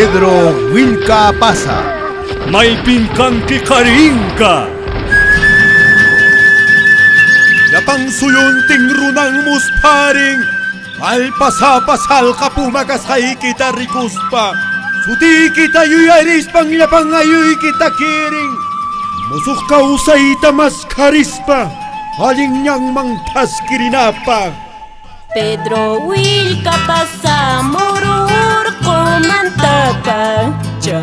Pedro Willka Pasa. Maypin kanki qarinka. Llapan suyuntin runan muspharin. Allpasapa salqa puma kasqaykita rikuspa. Sutiykita yuyarispan llapan ayuykita kirin. Musuq kawsayta maskharispa. Allin ñanman thaskirinapaq. Pedro Willka Pasa muru urqumantapacha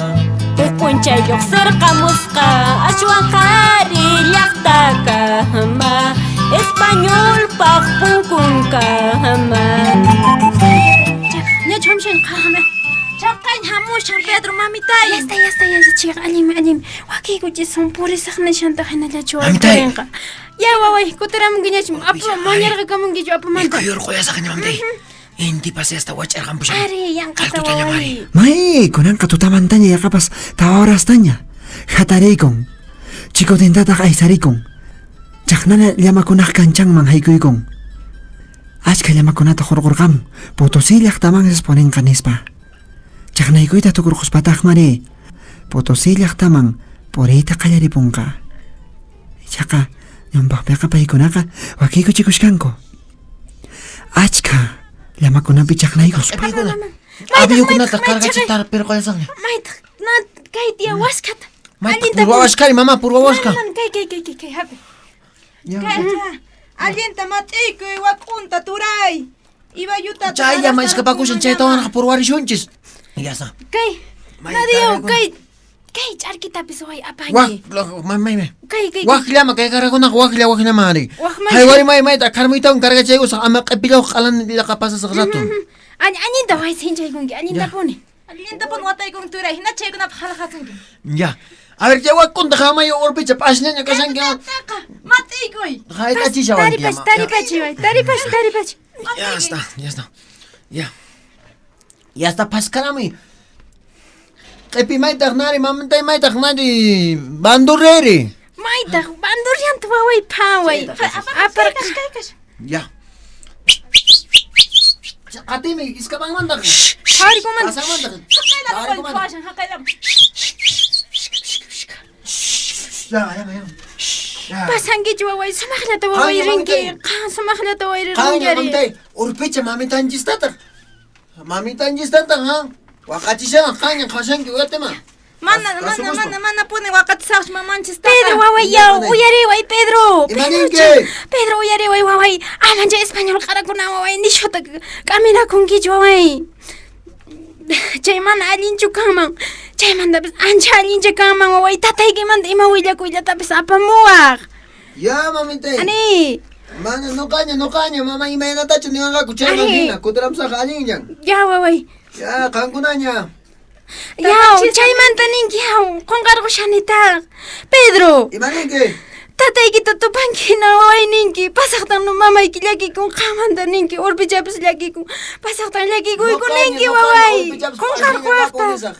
huk p'unchay lluqsirqamusqa ashwan qhari llaqtakama españolpaq punkunkama. Ñachu hamushan qhaqme. Chaqañ hamushan Pedro mamitay. Ya está, ya está, ya está, chiqa, allinmi, allinmi. Wakiykuchisun purisaq nishantaq hinallachu Mamitay. wakirinqa. Ya waway, kutiramunkiñachu, apu mañarqakamunkichu apumanta. Mikhuyurquyasaqña mamitay. Intipas hasta wach'arqampushan. Ari, yanqata Altotaña waway. mari. May, kunanqa tutamantaña yaqapas tawa horastaña. Hatariykun. Chikutintataq aysarikun. Chaqnana llamakunaq kanchanman haykuykun. Achka llamakunata hurqurqamun. Potosí llaqtaman purinqa nispa. Chaqnaykuyta tukurquspataq mari. Potosí llaqtaman puriyta qallaripunqa. Ichaqa ñawpaqpiqa paykunaqa wakiykuchikushkanku. Achka llamakunapi chaqnaykuspa. Q'ipikuna. Maytaq, Abiyukunata maytaq, cargachita pirquyasaqña. Maytaq, na kay tía waskhata. Maytaq Allinta purwawashkari mama purwawashka. Man, kay kay kay kay kay hapi. Kaycha, allinta mat'ikuy wak'unta turay. Ibayuta Chaylla maskapakushan chaytawanqa purwarishunchis. Ya está. Kay. Mayta Nadio, rikuna. kay kay ch'arkitapis way Wak, apanki. may may may. Kay kay. Waqllama kay cargakunaqa waqlla waqllama ari. Waqman- Haywari may mayta karmuytawan cargachaykusaq ama q'ipillaw q'alan llaqa pasasaq rato. Alli allinta way sinchaykunki, allintapuni. Allintapun wataykun turay. Hina chaykunapaq halaqasunki. Ya. A ver, chay wak'unta hamay urpicha p'asllaña kashanki. Taqa, mat'ikuy. Hayt'achishawanki Taripachi, taripachi way, taripachi, taripachi. Ya está, ya está. Ya. Ya está paskaramuy. Q'ipi maytaq nari, mamantay maytaq nari, bandurreri. Maytaq, bandurrianta waway phaway. Aparqa. Ya. Qatimi, iskapanmantaq. Phawarikumanta. Pasanmantaq. Haqayla phawashan, haqayla. Ya, ya, ya. Ya. Pasankichu waway, sumaqllata waway Qanña, rinki. mamitay. Qan sumaqllata waway Qanña, rinki. mamitay, urpicha mamitanchistataq. Mamitanchistataq, ha? Waqachishan, qanña qhashanki uyatima. Mana, mana, mana, mana puni waqatisaqchu mamanchistaqa. Pedro waway yaw, uyariway Pedro. Ima Pedro, ninki? Pedro uyariway waway. Aman chay español qarakuna waway nishuta k'aminakunkichu waway. Chay mana allinchu kanman. Chaymantapis ancha allincha kanman waway. Tataykimanta ima willakuyllatapis apamuwaq. Ya, mamitay. Ani, Mana nuqaña, nuqaña, mama imaynatachu niwanqaku chayman Ari. hina, kutiramusaq allinllan. ya waway. Ya, qankunaña. Yaw, chaymanta ninki yaw, qunqarqushanitaq. Pedro, Ima ninki? tataykita tupanki hina waway ninki. Pasaqtan mamayki llakikun, qamanta ninki, urpichapis llakikun. Pasaqtan llakikuyku ninki waway. Qunqarquwaqtaq.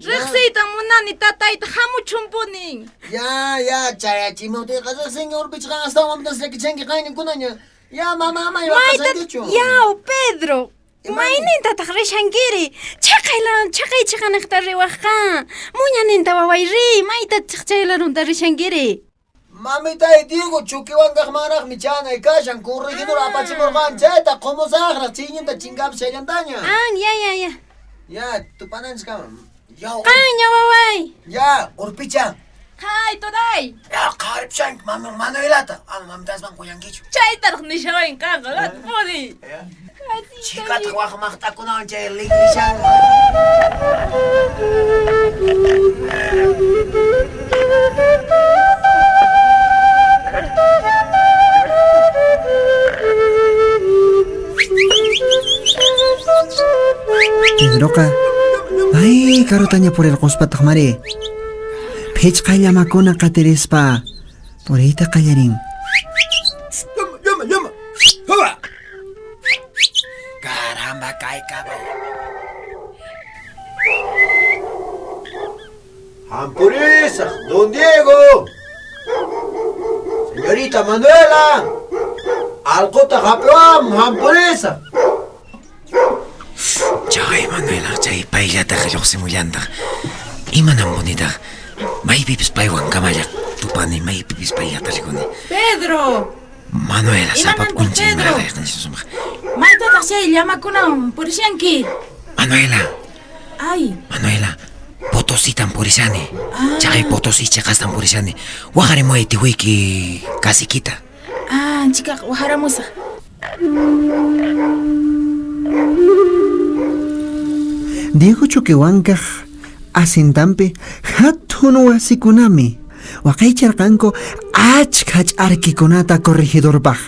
Riqsiytan munani tatayta hamuchunpunin. Ya, ya, chayachimuptiyqa riqsinki urpicha qan astawan mamitas llakichanki qanña kunaña. Ya, mama, ama Mayta, waqasankichu. yaw, Pedro. Ima- Maynintataq rishankiri? Chaqayla, chaqay chaqaniqta riwaqqa. Muñaninta waway riy, mayta chaqchaylarunta rishankiri. Mamitay, Diego, chukiwankaqmanraqmi chanay kashan, corregidor apachimurqan chayta, qumusaqraq, chiyninta chinkapis chayllantaña. Ah, ya, ya, ya. Ya, tupananchiskama. Ya, Qanña waway. ya, urpicha. Hay, turay. Ya, qharipushanki, mami, Manuelata. Ama mamitasman quyankichu. Chaytaraq nishawayn kanqa, latpuni. Chikataq waq maqt'akunawan chay likrishanman. Pedroqa may karutaña purirquspataq mari. Phichqa llamakuna qatirispa puriyta qallarin. Llama, llama, llama. ¡Jaba! Caramba, kay caballo. Hampurisaq, don Diego. Señorita Manuela. Alquta hapiwam, hampurisaq. Chay Manuela, chay pay Payllataq lluqsimullantaq. Imananpunitaq? Maypipis paywan kamalla tupani, maypipis payllata rikuni. Pedro! Manuela, sapa Imanantaq, p'unchay Pedro? maqayqa sumaq. Maytataq chay llamakunawan purishanki? Manuela, Ay, Manuela, Potositan purishani. Ah. Chaqay Potosí chiqastan purishani. Waqarimuway tiwiki kasikita. ah, chikaqa waharamusaq. Diego Choquehuancaj asintanpi hatun wasikunami waqaycharqanku achka ch'arkikunata corregidorpaq.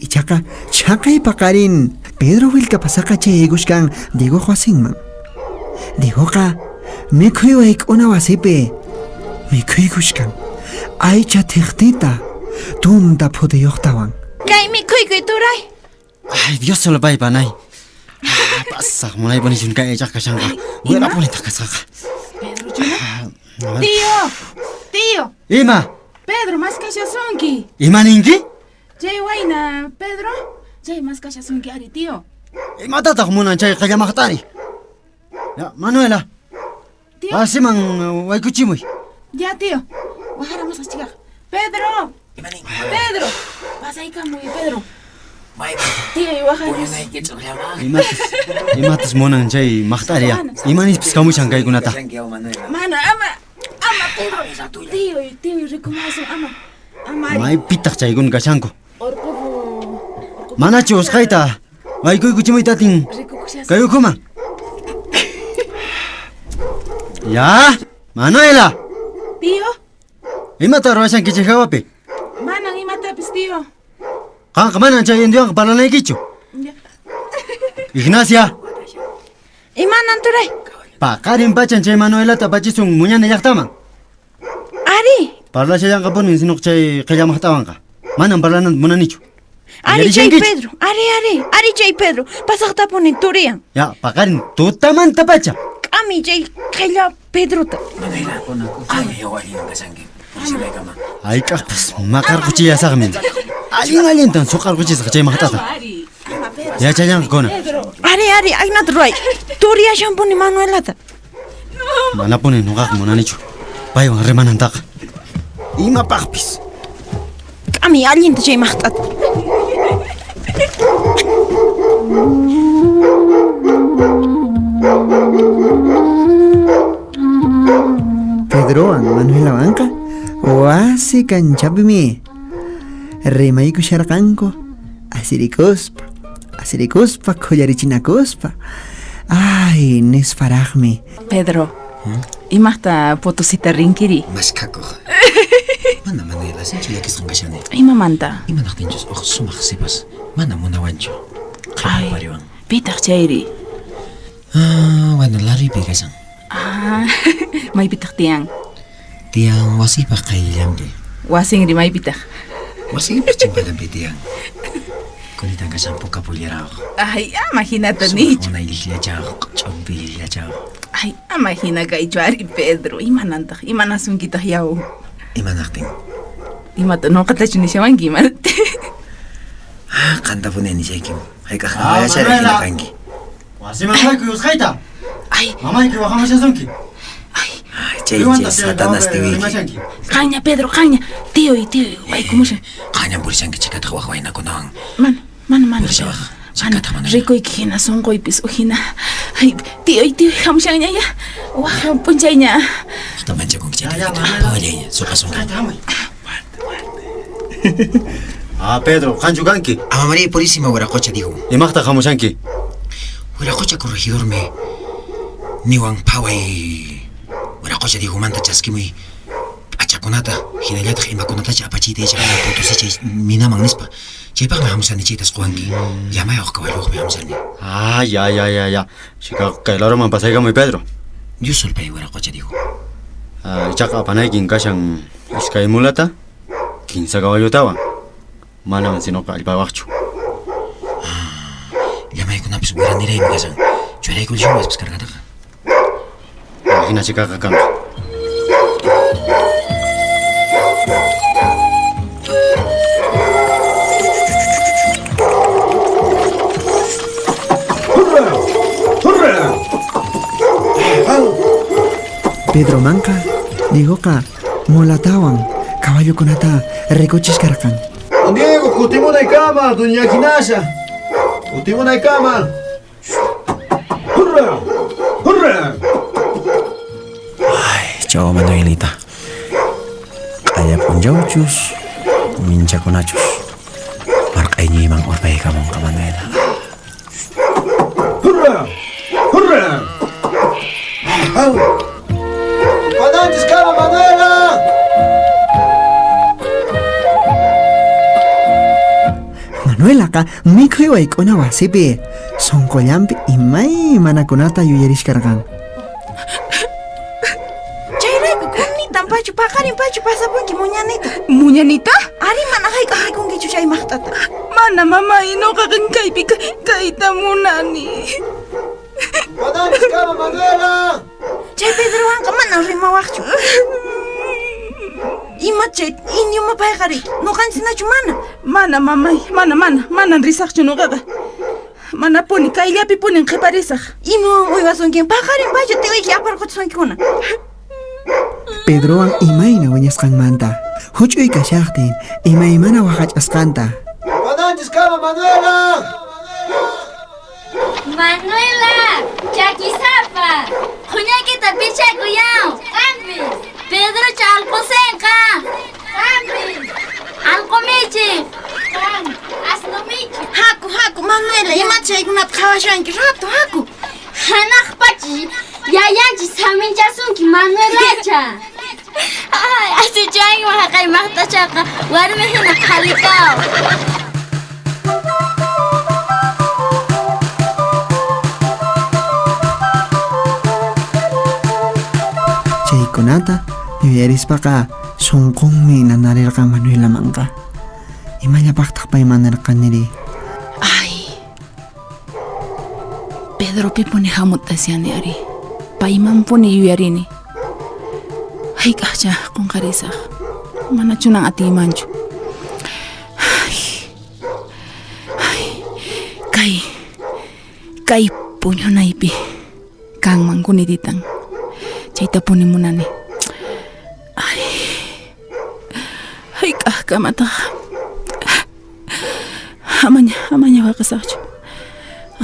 Ichaqa chhaqay paqarin Pedro Willkapasaqa chayaykushkan Diegoq wasinman. Diegoqa mikhuy wayk'una wasipi mikhuykushkan aycha thiqtita tunta phutiyuqtawan. Kay mikhuykuy turay. Ay, Dios solo pay panay. Pasaq munaypuni kay aychaq kashanqa. Wirapunitaq kasqaqa. Pedro chuna. A ver. Tío! Tío! Ima, Pedro, maskashasunki. ima ninki? Chay wayna, Pedro. Chay maskashasunki ari, tío. Imatataq munan chay qallamaqtari? Ya, Manuela. Tío. Wasiman waykuchimuy. Ya, tío. Waharamusaq chikaqa. Pedro! Pedro! Pasaykamuy, Pedro. Tío, waharamus. Imatas, imatas munan chay maqtari ya. Ima nispis kamushan kaykunata. Mana, ama, ama, Pedro. Tío, tío, rikumasun, ama. Ama, ari. Maypitaq chaykuna kashanku. Orqopu. Manachu usqhayta waykuykuchimuy tatin. Rikukushasun. Kay ukhuman. Ya, Manuela. Tío, Imata ruwashanki chay hawapi? manan imatapis, tío. Qanqa manan chay indiowanqa parlanaykichu. Ya. Ignacia, Imanan turay? paqarin pachan chay Manuelata apachisun muñana llaqtaman. Ari, Parlashallanqapunin sinuq chay qillamaqtawanqa. Manan parlananta munanichu. ari chay Uyarishankichu? Pedro, ari ari, ari chay Pedro, pasaqtapuni turiyan. Ya, paqarin tutamanta pacha. K'ami chay qhilla Pedrota. Manuela, ay, allin kashanki. Purishaykama. Hayk'aqpas maqarquchillasaqmi. Allin allintan suqarquchisaq chay maqtata. Ari, ama, Pedro. Yachallanqakuna. Pedro. Ari ari, aynata ruray. Turiyashanpuni Manuelata. Manapuni nuqaqa munanichu. Paywan rimanantaqa. Imapaqpis. K'ami allinta chay maqt'ata. Pedrowan Manuelawanqa wasi kanchapimi rimaykusharqanku asirikuspa asirikuspa khullarichinakuspa ay nisparaqmi Pedro, imaqta Potosita rinkiri? Maskhakuq. Mana Manuela, sinchi llakisqan kashani. Imamanta? Imanaqtinchus uq sumaq sipas mana munawanchu. Ay, Qhapariwan. pitaq chayri? Ah, bueno, Larrypi kashan. Ah, maypitaq tiyan? Tiyan wasipaq qayllanpi. Wasinri maypitaq? Wasipaq chimpallanpi tiyan. Kunitan kashan puka pulleraq. Ay, ama hinata Sumaq nichu. munay llikllachaq, ch'umpi llikllachaq. Ay, ama hina kaychu ari, Pedro. Imanantaq? Imanasunkitaq yaw? Imanaqtin? Imata nuqatachu nishawanki ima? Ah, qantapuni nishaykim. Hayk'aqqa Ah, mayachari Manuela. hina kanki. Wasiman waykuy usqhayta. Ay, Mamayki waqamushasunki. Ay, chay chay satanas tiwiki. rimashanki. qaña, Pedro, qaña. Tío, tío, waykumushan. Qañan purishanki chikataq waq waynakunawan. Mana, mana, mana. Purishawaq. Mana, Chikataq Manuela. rikuyki hina sunquypis uhina. Ay, tío, tío, hamushanña ya. Waq p'unchayña. Hasta manchakunki chay Ya, ya, tiwikita. Manuela. Pawallayña, suqasunki. Hamuy. Ah, Pedro, qanchu kanki. Ama María Purísima Wiraqocha digo. Imaqtaq hamushanki? Wiraqocha corregidormi niwan phaway Wiraqocha Diegomanta chaskimuy p'achakunata hinallataq imakunatacha apachiyta yachaqana Potosí chay minaman nispa. Chaypaqmi hamusani chaytas quwanki. Llamayuq kawalluqmi hamusani. Ah, ya, ya, ya, ya. Chikaqa kay laruman pasaykamuy, Pedro. Dios sulpay Wiraqocha Diego. Ah, ichaqa apanaykin kashan iskay mulata, kinsa kawallutawan. Manan sinuqa allpawaqchu. Llamaykunapis wiraniraymi kashan. Churaykullashun waspis kargataqa. Hina chikaqa kanqa. Pedromanqa Diegoqa mulatawan caballokunata rikuchiskarqan. Don Diego, kutimunaykama, doña Ginasha. Kutimunaykama. ¡Hurra! ¡Hurra! Chau, Manuelita. Q'aya p'unchawchus, minchakunachus. Marq'ayñiyman urpaykamunqa Manuela. ¡Hurra! ¡Hurra! ¡Pananchis kama, Manuela! Manuelaqa mikhuy wayk'una wasipi sunqullanpi imaymanakunata yuyarishkarqan. Chayrayku kunitan pachu paqarin pachu pasapunki muñanita. Muñanita? Ari mana hayk'aq rikunkichu chay maqt'ata. Mana mamay, nuqaqa kaypi kayta munani. ¡Pananchis kama, Manuela! Chay Pedrowanqa manan rimawaqchu. Ima chay iñuma payqa riki? Nuqanchis mana? Mana mamay, mana mana, manan risaqchu nuqaqa. Manapuni kayllapipunin qhiparisaq. Imawan uywasunki? Paqarin pachu tiyuyki aparquchisunkikuna. Pedrowan imayna wiñasqanmanta, huch'uy kashaqtin imaymana waqach'asqanta. ¡Pananchis kama, Manuela! Manuela, chakisapa, quñaykita pichakuyaw, qampis, Pedrocha allqusinqa, qampis, allqumichiq, qam, asnumichiq. Haku, haku, Manuela, ima chaykunata qhawashanki? Rato, haku. Hanaq pacha yayanchis saminchasunki, Manuelacha. Ay, asichaywan haqay maqtachaqa warmi hina qhalikaw. Chaykunata yuyarispaqa sunqunmi nanarirqan Manuelamanqa. Imallapaqtaq payman nirqaniri? Ay, Pedropipuni hamut'ashani ari. Paymanpuni yuyarini. Hayk'aqcha qunqarisaq. Manachunan atiymanchu. Ay, ay, kay puñunaypi kanman kunititan. Chaytapuni munani. Ay, hayk'aqkamataq. Amaña, amaña waqasaqchu.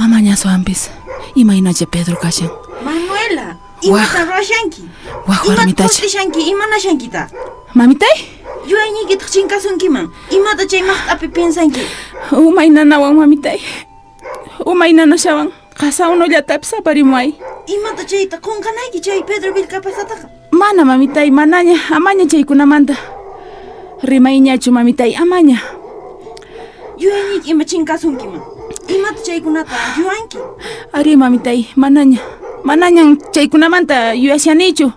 Amaña aswanpis. Imaynacha Pedro kashan. Manuela, imata ruwashanki? Waj Imata warmitacha. kustishanki, imanashankita? Mamitay? Yuyayniykitaq chinkasunkiman. Imata chay maqt'api piensanki? Umay nanawan, mamitay. Umay nanashawan. Qasa unullatapis aparimuay. Imata chayta qunqanayki chay Pedro Vilcapasataqa? Mana, mamitay, manaña, amaña chaykunamanta. Rimayñachu, mamitay, amaña. Yuyayniyki ima chinkasunkiman. Imata chaykunata yuyanki? Ari, mamitay, manaña. Manañan chaykunamanta yuyashanichu.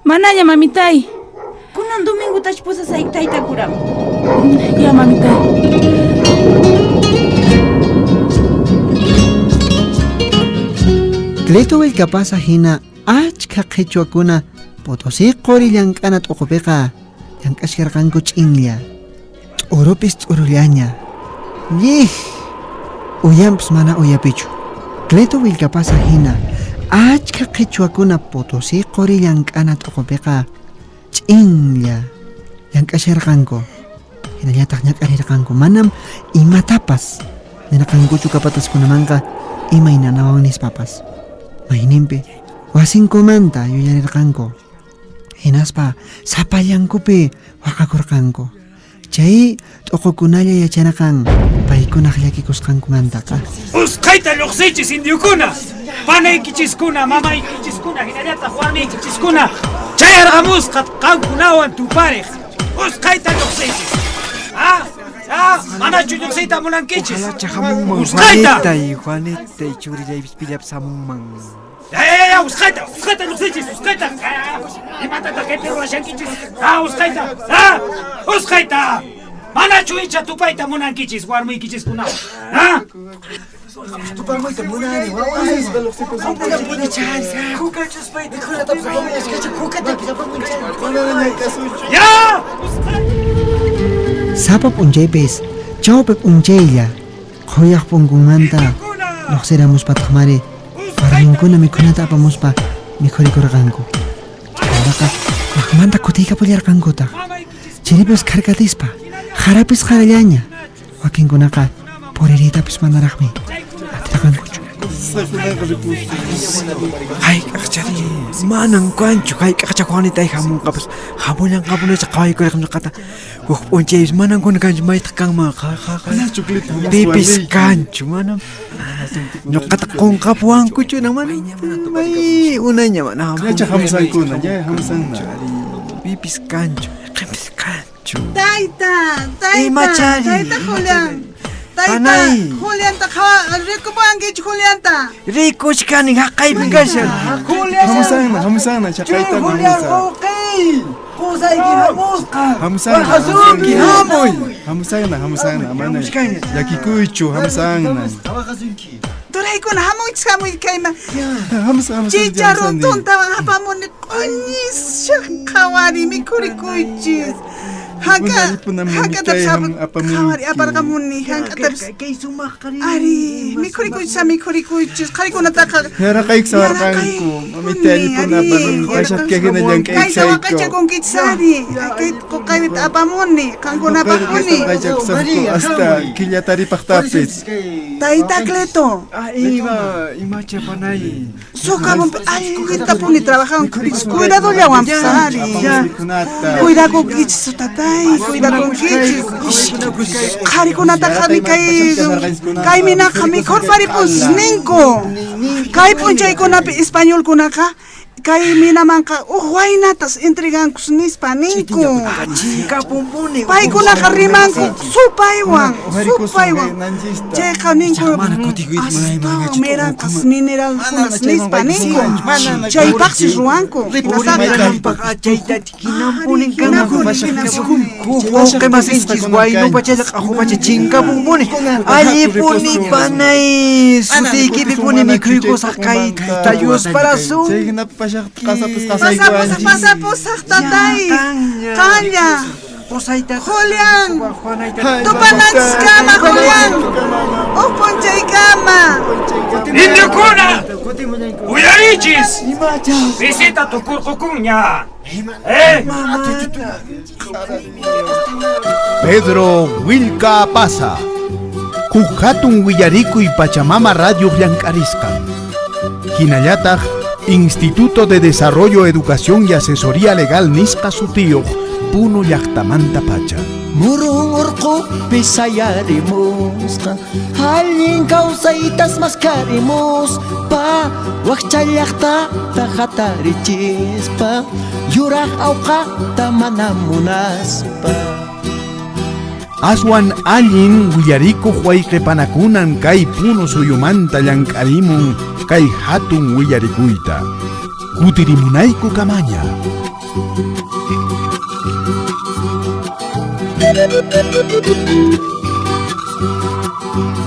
Manaña, mamitay. Kunan domingotach pusasayki tayta kuraman. Ya, mamitay. Cleto Vilcapasa hina achka qhichwakuna Potosí quri llank'ana t'uqupiqa llank'ashkarqanku ch'inlla. T'urupis t'urullaña. Llij! Uyanpis mana uyapichu. Cleto Vilcapasa hina achka qhichwakuna Potosí quri llank'ana t'uqupiqa ch'inlla llank'asharqanku. Hinallataq ñak'arirqanku. Manam imatapas nirqankuchu kapataskunamanqa imaynanawan nispapas. Mayninpi wasinkumanta yuyarirqanku. Hinaspa sapallankupi waqakurqanku. Chay t'uqukunalla yacharqan paykunaq llakikusqankumantaqa. Usqhayta lluqsiychis indiokuna, panaykichiskuna, mamaykichiskuna, hinallataq warmiykichiskuna chayarqamusqa qankunawan tupariq. Usqhayta lluqsiychis. Ah, ah, manachu lluqsiyta munankichis? Ojalá hamunman Usqhayta! Juanitay, Juanitay, churillaypis pillapis hamunman. Ya, ya, ya, ya, usqhayta, usqhayta lluqsiychis, usqhayta. Imatataq kaypi ruwashankichis? Ah, usqhayta, ah, usqhayta. Manachu icha tupayta munankichis warmiykichiskunawan? Ah? Tupamuyta munani, waway. Ya! Sapa p'unchaypis chawpi p'unchaylla qhuyaq punkunmanta lluqsiramuspataq mari warminkuna mikhunata apamuspa mikhurikurqanku. Chaymantaqa wajmanta kutiykapullarqankutaq. Chiripis kharkatispa, jarapis jarallaña. Wakinkunaqa puririytapis manaraqmi atirqankuchu. Hayk'aqchari manan kanchu hayk'aqcha Juanitay hamunqapas hamullanqapunacha qhawaykuriq ñuqata huk p'unchaypis manan kuna kanchu maytaq kanman pipis kanchu manam ñuqata qunqapuwankuchu mana may unayña mana Ñacha hamusankuna, ña hamusanna. Pipis kanchu mayqinpis kanchu. Tayta, tayta, Imachari? tayta Julián. Tayta, Panay. Julianta qhawa, rikupuwankichu Julianta? Rikuchkani haqaypin kashan. Julián. Hamusanna, hamusanna, chaqayta Julián hamusan. wawqiy. Qusayki hamusqa. Hamusanna. Waqasunki, hamuy. Hamusanna, hamusanna, amana. Llakikuychu, hamusanna. Turaykuna hamuychis hamuy kayman. Hamusan, hamusan. Chicharrón tuntawan apamuni q'uñisha qhawari mikhurikuychis. Hanka, hank'atapis qhawari aparqamuni, hank'atapis. Ari, mikhurikuychis, mikhurikuychis. Qharikunataqa Yaraqayku sawarqanku. Mamita allipuna apamun, pashaqka hina Kayta llank'aykshayku. waqaychakunkichis ari. Kay qoqaymita apamuni, qankunapaqpuni. Waqaychakusaqku hasta killa taripaqtapis. Tayta Cleto. Ima, imacha panay. Socavonpi allintapuni trabajankichis, cuidadollawanpas ari. Cuidakunkichis tatay, cuidakunkichis. Qharikunataqa kay kay minaqa mikhurparipunsis ninku. Kay p'unchaykunapi españolkunaqa kay minamanqa uj waynatas entregankus nispa ninku. Chinkapunpuni. Paykunaqa rimanku supaywan, supaywan. Chayqa ninku astawan miranqas mineralkunas nispa ninku. Chaypaqsi ruwanku. Chayta hinanpunin kanman. Huk wawqi masinchis waynupacha q'ahupacha chinkapunpuni. Allipuni panay sutiykipipuni mikhuykusaq kayta yusparasun. Chay hinapi pashaqta qasapis Pasapusaq, qasaykuwanchis. pasapusaq tatay. Qanlla. Julián. Tupananchiskama, Julián. Uj p'unchaykama. ¡Indiokuna! ¡Uyarichis! Visita tukurqukunña! ¿Eh? Pedro Willka Apaza. Huk hatun willarikuy Pachamama Radio llank'arisqan. Hinallataq Instituto de Desarrollo, Educación y Asesoría Legal nisqa sutiyuq Puno llaqtamanta pacha. Murun urqupi sayarimusqa allin kawsaytas maskarimuspa wakcha llaqtata hatarichispa yuraq awqata mana munaspa. Aswan allin willarikuq wayqipanakunan kay Puno suyumanta llank'arimun kay hatun willarikuyta. Kutirimunayku kamaña. Thank you.